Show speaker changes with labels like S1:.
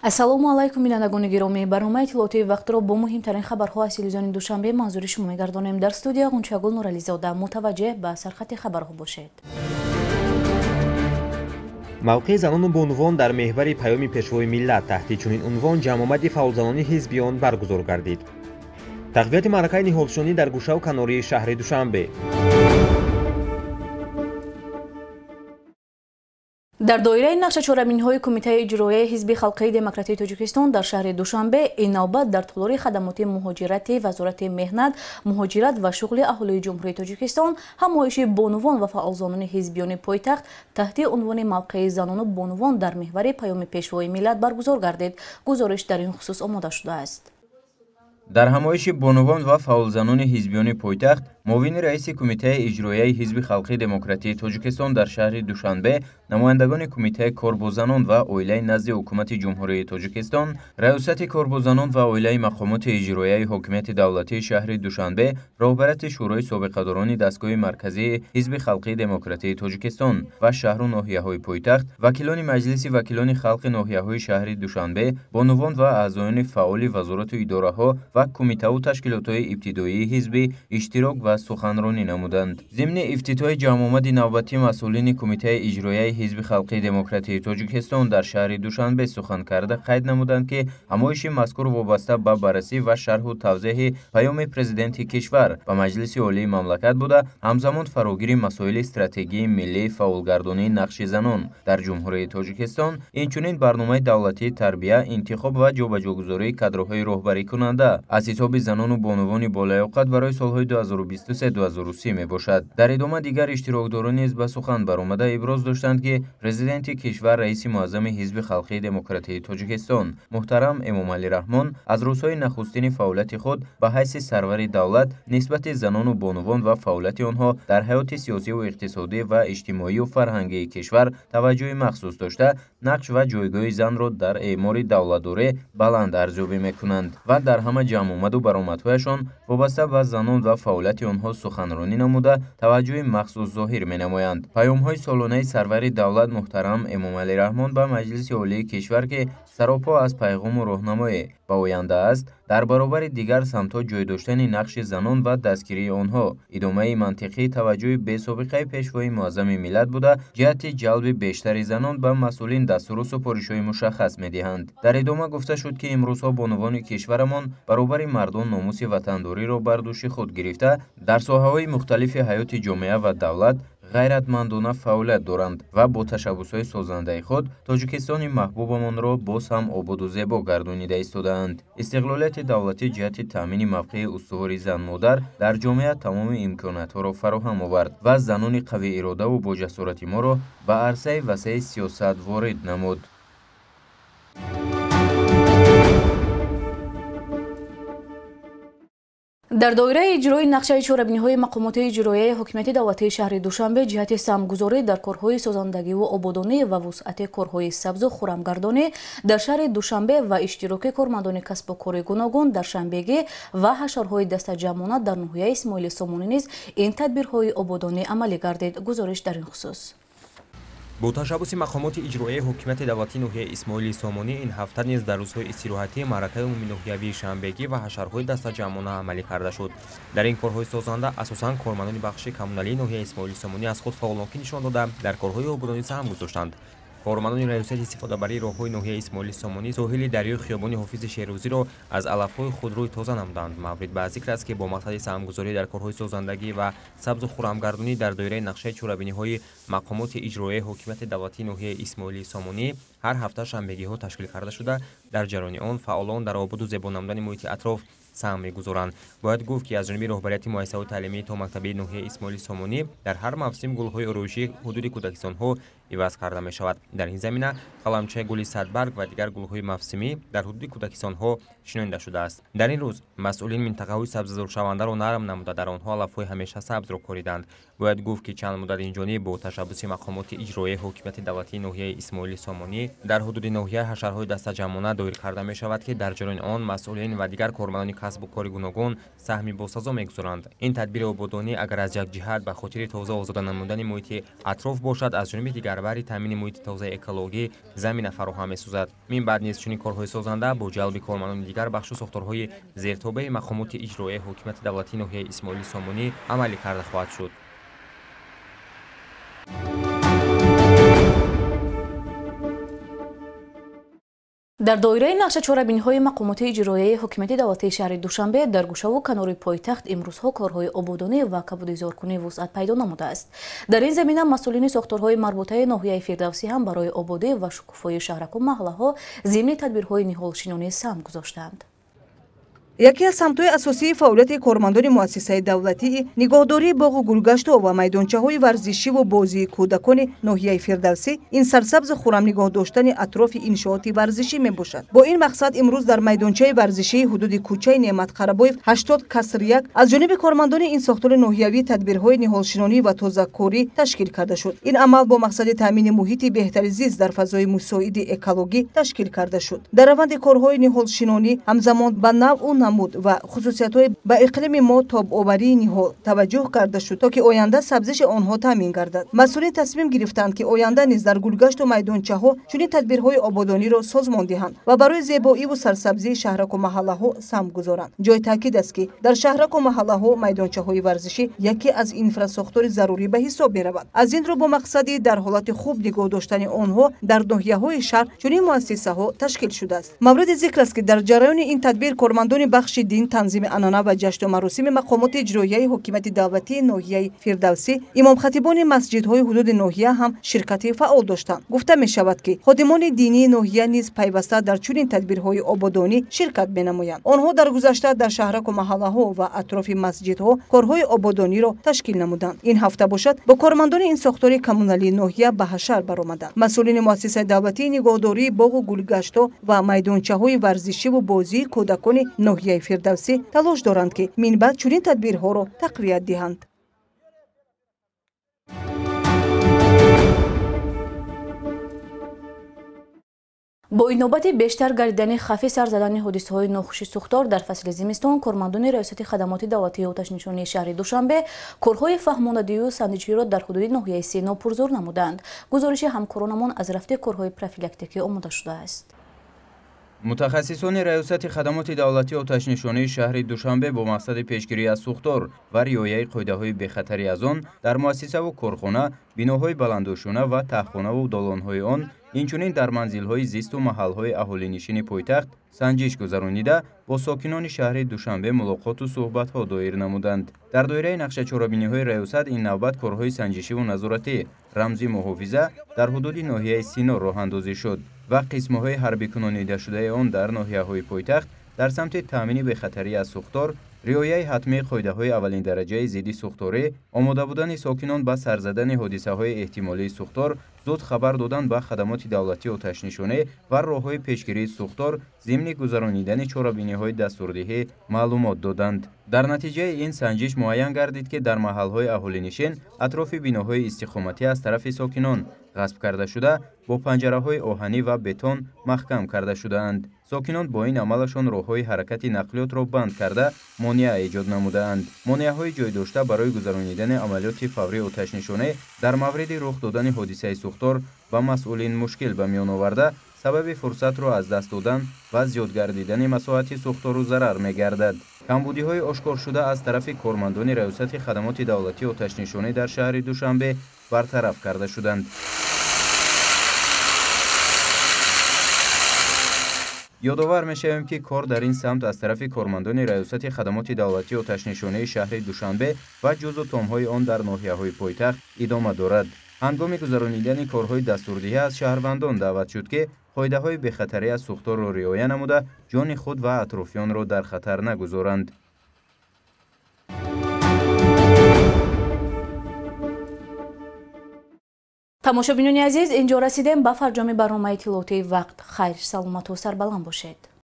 S1: Ассалому алайкум, бинандагони гиромӣ. Барномаи иттилоотии вақтро бо муҳимтарин хабарҳо аз телевизиони Душанбе манзури шумо мегардонем. Дар студия Ғунчагул Нурализода. Мутаваҷҷеҳ ба сархати хабарҳо бошед.
S2: Мавқеи занону бонувон дар меҳвари паёми Пешвои миллат таҳти чунин унвон ҷамъомади фаъолзанони ҳизбиён баргузор гардид. Тақвияти маъракаи ниҳолшонӣ дар гӯшаву канории шаҳри Душанбе.
S1: Дар доираи нақша чорабиниҳои Кумитаи иҷроияи Ҳизби Халқии Демократии Тоҷикистон дар шаҳри Душанбе ин навбат дар толори хадамоти муҳоҷирати Вазорати меҳнат, муҳоҷират ва шуғли аҳолии Ҷумҳурии Тоҷикистон ҳамоиши бонувон ва фаъолзанони ҳизбиёни пойтахт таҳти унвони мавқеи занону бонувон дар меҳвари паёми Пешвои миллат баргузор гардид. Гузориш дар ин хусус омода шудааст.
S3: Дар ҳамоиши бонувон ва фаъолзанони ҳизбиёни пойтахт муовини раиси Кумитаи иҷроияи Ҳизби Халқии Демократии Тоҷикистон дар шаҳри Душанбе, намояндагони Кумитаи кор бо занон ва оилаи назди Ҳукумати Ҷумҳурии Тоҷикистон, Раёсати кор бо занон ва оилаи мақомоти иҷроияи ҳокимияти давлатии шаҳри Душанбе, роҳбарияти Шӯрои собиқадорони дастгоҳи марказии Ҳизби Халқии Демократии Тоҷикистон ва шаҳру ноҳияҳои пойтахт, вакилони Маҷлиси вакилони халқи ноҳияҳои шаҳри Душанбе, бонувон ва аъзоёни фаъоли вазорату идораҳо ва кумитаву ташкилотҳои ибтидоии ҳизбӣ иштирок ва суханронӣ намуданд. Зимни ифтитоҳи ҷамъомади навбатӣ масъулини Кумитаи иҷроияи Ҳизби Халқии Демократии Тоҷикистон дар шаҳри Душанбе сухан карда қайд намуданд, ки ҳамоиши мазкур вобаста ба баррасӣ ва шарҳу тавзеҳи паёми Президенти кишвар ба Маҷлиси Олии мамлакат буда, ҳамзамон фарогири масоили стратегии миллии фаъолгардонии нақши занон дар Ҷумҳурии Тоҷикистон, инчунин барномаи давлатии тарбия, интихоб ва ҷобаҷогузории кадрҳои роҳбарикунанда аз ҳисоби занону бонувони болаёқат барои солҳои 2023-2030 мебошад. Дар идома дигар иштирокдорон низ ба сухан баромада иброз доштанд, ки Президенти кишвар, раиси муаззами Ҳизби Халқии Демократии Тоҷикистон муҳтарам Эмомалӣ Раҳмон аз рӯзҳои нахустини фаъолияти худ ба ҳайси сарвари давлат нисбати занону бонувон ва фаъолияти онҳо дар ҳаёти сиёсиву иқтисодӣ ва иҷтимоию фарҳангии кишвар таваҷҷӯҳи махсус дошта, нақш ва ҷойгоҳи занро дар эъмори давлатдорӣ баланд арзёбӣ мекунанд ва дар ҳама ҷамъомаду баромадҳояшон вобаста ба занон ва фаъолияти онҳо суханронӣ намуда таваҷҷӯҳи махсус зоҳир менамоянд. Паёмҳои солонаи сарвари давлат муҳтарам Эмомалӣ Раҳмон ба Маҷлиси Олии кишвар, ки саропо аз пайғому роҳнамоӣ ба оянда аст, дар баробари дигар самтҳо ҷой доштани нақши занон ва дастгирии онҳо идомаи мантиқии таваҷҷӯҳи бесобиқаи Пешвои муаззами миллат буда, ҷиҳати ҷалби бештари занон ба масъулин дастуру супоришҳои мушаххас медиҳанд. Дар идома гуфта шуд, ки имрӯзҳо бонувони кишварамон баробари мардон номуси ватандориро бар дӯши худ гирифта, дар соҳаҳои мухталифи ҳаёти ҷомеа ва давлат ғайратмандона фаъолият доранд ва бо ташаббусҳои созандаи худ Тоҷикистони маҳбубамонро боз ҳам ободу зебо гардонида истодаанд. Истиқлолияти давлатӣ ҷиҳати таъмини мавқеи устувори зан-модар дар ҷомеа тамоми имкониятҳоро фароҳам овард ва занони қавииродаву боҷасорати моро ба арсаи васеи сиёсат ворид намуд.
S1: Дар доираи иҷрои нақшаи чорабиниҳои мақомоти иҷроияи ҳокимияти давлатии шаҳри Душанбе ҷиҳати самтгузорӣ дар корҳои созандагиву ободонӣ ва вусъати корҳои сабзу хурамгардонӣ дар шаҳри Душанбе ва иштироки кормандони касбу кори гуногун дар шанбегӣ ва ҳашарҳои дастаҷамъона дар ноҳияи Исмоили Сомонӣ низ ин тадбирҳои ободонӣ амалӣ гардид. Гузориш дар ин хусус.
S4: Бо ташаббуси мақомоти иҷроияи ҳокимияти давлатии ноҳияи Исмоили Сомонӣ ин ҳафта низ дар рӯзҳои истироҳатӣ маъракаи умуминоҳиявии шанбегӣ ва ҳашарҳои дастаҷамъона амалӣ карда шуд. Дар ин корҳои созанда асосан кормандони бахши коммуналии ноҳияи Исмоили Сомонӣ аз худ фаъолнокӣ нишон дода, дар корҳои ободонӣ саҳм гузоштанд. Кормандони раёсати истифодабарии роҳҳои ноҳияи Исмоили Сомонӣ соҳили дарёи хиёбони Ҳофизи Шерӯзиро аз алафҳои худрӯй тоза намуданд. Маврид ба зикр аст, ки бо мақсади саҳмгузорӣ дар корҳои созандагӣ ва сабзу хурамгардонӣ дар доираи нақшаи чорабиниҳои мақомоти иҷроияи ҳокимияти давлатии ноҳияи Исмоили Сомонӣ ҳар ҳафта шанбегиҳо ташкил карда шуда, дар ҷараёни он фаъолон дар ободу зебо намудани муҳити атроф саҳм мегузоранд. Бояд гуфт, ки аз ҷониби роҳбарияти муассисаҳои таълимии томактабии ноҳияи Исмоили Сомонӣ дар ҳар мавсим гулҳои ороишии ҳудуди кӯдакистонҳо иваз карда мешавад. Дар ин замина қаламчаи гули садбарг ва дигар гулҳои мавсимӣ дар ҳудуди кӯдакистонҳо шинонида шудааст. Дар ин рӯз масъулин минтақаҳои сабзазоршавандаро нарм намуда, дар онҳо алафҳои ҳамеша сабзро кориданд. Бояд гуфт, ки чанд муддат инҷониб бо ташаббуси мақомоти иҷроияи ҳокимияти давлатии ноҳияи Исмоили Сомонӣ дар ҳудуди ноҳия ҳашарҳои дастаҷамъона доир карда мешавад, ки дар ҷараёни он масъулин ва дигар кормандони касбу кори гуногун саҳми босазо мегузоранд. Ин тадбири ободонӣ агар аз як ҷиҳат ба хотири тоза озода намудани муҳити атроф бошад, аз ҷониби дигар бари таъмини муҳити тозаи экологӣ замина фароҳам месозад. Мин баъд низ чунин корҳои созанда бо ҷалби кормандони дигар бахшу сохторҳои зертобеи мақомоти иҷроияи ҳокимияти давлатии ноҳияи Исмоили Сомонӣ амалӣ карда хоҳад шуд.
S1: Дар доираи нақша чорабиниҳои мақомоти иҷроияи ҳокимияти давлатии шаҳри Душанбе дар гӯшаву канори пойтахт имрӯзҳо корҳои ободонӣ ва кабудизоркунӣ вусъат пайдо намудааст. Дар ин замина масъулини сохторҳои марбутаи ноҳияи Фирдавсӣ ҳам барои ободӣ ва шукуфоии шаҳраку маҳаллаҳо зимни тадбирҳои ниҳолшинонӣ саҳм гузоштаанд.
S5: Яке аз самтҳои асосии фаъолияти кормандони муассисаи давлатии нигоҳдории боғу гулгаштҳо ва майдончаҳои варзишиву бозии кӯдакони ноҳияи Фирдавсӣ ин сарсабзу хуррам нигоҳ доштани атрофи иншооти варзишӣ мебошад. Бо ин мақсад имрӯз дар майдончаи варзишии ҳудуди кӯчаи Неъмат Қарабоев 80-1 аз ҷониби кормандони ин сохтори ноҳиявӣ тадбирҳои ниҳолшинонӣ ва тозакорӣ ташкил карда шуд. Ин амал бо мақсади таъмини муҳити беҳтари зист дар фазои мусоиди экологӣ ташкил карда шуд. Дар раванди корҳои ниҳолшинонӣ ҳамзамон ба навъу намуд ва хусусиятҳои ба иқлими мо тобоварии ниҳол таваҷҷӯҳ карда шуд, то ки оянда сабзиши онҳо таъмин гардад. Масъулин тасмим гирифтанд, ки оянда низ дар гулгашту майдончаҳо чунин тадбирҳои ободониро созмон диҳанд ва барои зебоиву сарсабзии шаҳраку маҳаллаҳо саҳм гузоранд. Ҷои таъкид аст, ки дар шаҳраку маҳаллаҳо майдончаҳои варзишӣ яке аз инфрасохтори зарурӣ ба ҳисоб меравад. Аз ин рӯ бо мақсади дар ҳолати хуб нигоҳ доштани онҳо дар ноҳияҳои шаҳр чунин муассисаҳо ташкил шудааст. Мавриди зикр аст, ки дар ҷараёни ин тадбир кормандони бахши дин, танзими анъана ва ҷашну маросими мақомоти иҷроияи ҳокимияти давлатии ноҳияи Фирдавсӣ, имомхатибони масҷидҳои ҳудуди ноҳия ҳам ширкати фаъол доштанд. Гуфта мешавад, ки ходимони динии ноҳия низ пайваста дар чунин тадбирҳои ободонӣ ширкат менамоянд. Онҳо дар гузашта дар шаҳраку маҳаллаҳо ва атрофи масҷидҳо корҳои ободониро ташкил намуданд. Ин ҳафта бошад бо кормандони ин сохтори коммуналии ноҳия ба ҳашар баромаданд. Масъулини муассисаи давлатии нигоҳдории боғу гулгаштҳо ва майдончаҳои варзишиву бозии кӯдакони ноҳияи Фирдавсӣ талош доранд, ки минбаъд чунин тадбирҳоро тақвият диҳанд.
S1: Бо инобати бештар гардидани хавфи сар задани ҳодисаҳои нохуши сӯхтор дар фасли зимистон, кормандони Раёсати хадамоти давлатии оташнишонии шаҳри Душанбе корҳои фаҳмонадиҳию санҷиширо дар ҳудуди ноҳияи Сино пурзур намуданд. Гузориши ҳамкоронамон аз рафти корҳои профилактикӣ омода шудааст.
S3: Мутахассисони Раёсати хадамоти давлатии оташнишонии шаҳри Душанбе бо мақсади пешгирӣ аз сӯхтор ва риояи қоидаҳои бехатарӣ аз он дар муассисаву корхона, биноҳои баландошёна ва таҳхонаву долонҳои он, инчунин дар манзилҳои зисту маҳалҳои аҳолинишини пойтахт санҷиш гузаронида, бо сокинони шаҳри Душанбе мулоқоту суҳбатҳо доир намуданд. Дар доираи нақшачорабиниҳои раёсат ин навбат корҳои санҷишиву назоратӣ рамзи муҳофиза дар ҳудуди ноҳияи Сино роҳандозӣ шуд ва қисмҳои ҳарбикунонидашудаи он дар ноҳияҳои пойтахт дар самти таъмини бехатарӣ аз сӯхтор, риояи ҳатмии қоидаҳои аввалиндараҷаи зидди сӯхторӣ, омода будани сокинон ба сар задани ҳодисаҳои эҳтимолии сӯхтор, зуд хабар додан ба хадамоти давлатии оташнишонӣ ва роҳҳои пешгирии сӯхтор зимни гузаронидани чорабиниҳои дастурдиҳӣ маълумот доданд. Дар натиҷаи ин санҷиш муайян гардид, ки дар маҳалҳои аҳолинишин атрофи биноҳои истиқоматӣ аз тарафи сокинон ғасб карда шуда, бо панҷараҳои оҳанӣ ва бетон маҳкам карда шудаанд. Сокинон бо ин амалашон роҳҳои ҳаракати нақлиётро банд карда, монеа эҷод намудаанд. Монеаҳои ҷойдошта барои гузаронидани амалиёти фаврии оташнишонӣ дар мавриди рух додани ҳодисаи сӯхтор ба масъулин мушкил ба миён оварда, сабаби фурсатро аз даст додан ва зиёд гардидани масоҳати сӯхтору зарар мегардад. Камбудиҳои ошкоршуда аз тарафи кормандони Раёсати хадамоти давлатии оташнишонӣ дар шаҳри Душанбе бартараф карда шуданд. Ёдовар мешавем, ки кор дар ин самт аз тарафи кормандони Раёсати хадамоти давлатии оташнишонии шаҳри Душанбе ва ҷузъу томҳои он дар ноҳияҳои пойтахт идома дорад. Ҳангоми гузаронидани корҳои дастурдиҳӣ аз шаҳрвандон даъват шуд, ки қоидаҳои бехатарӣ аз сӯхторро риоя намуда, ҷони худ ва атрофиёнро дар хатар нагузоранд.
S1: Тамошобинони азиз, инҷо расидем ба фарҷоми барномаи иттилоотии вақт. Хайр, саломату сарбаланд бошед.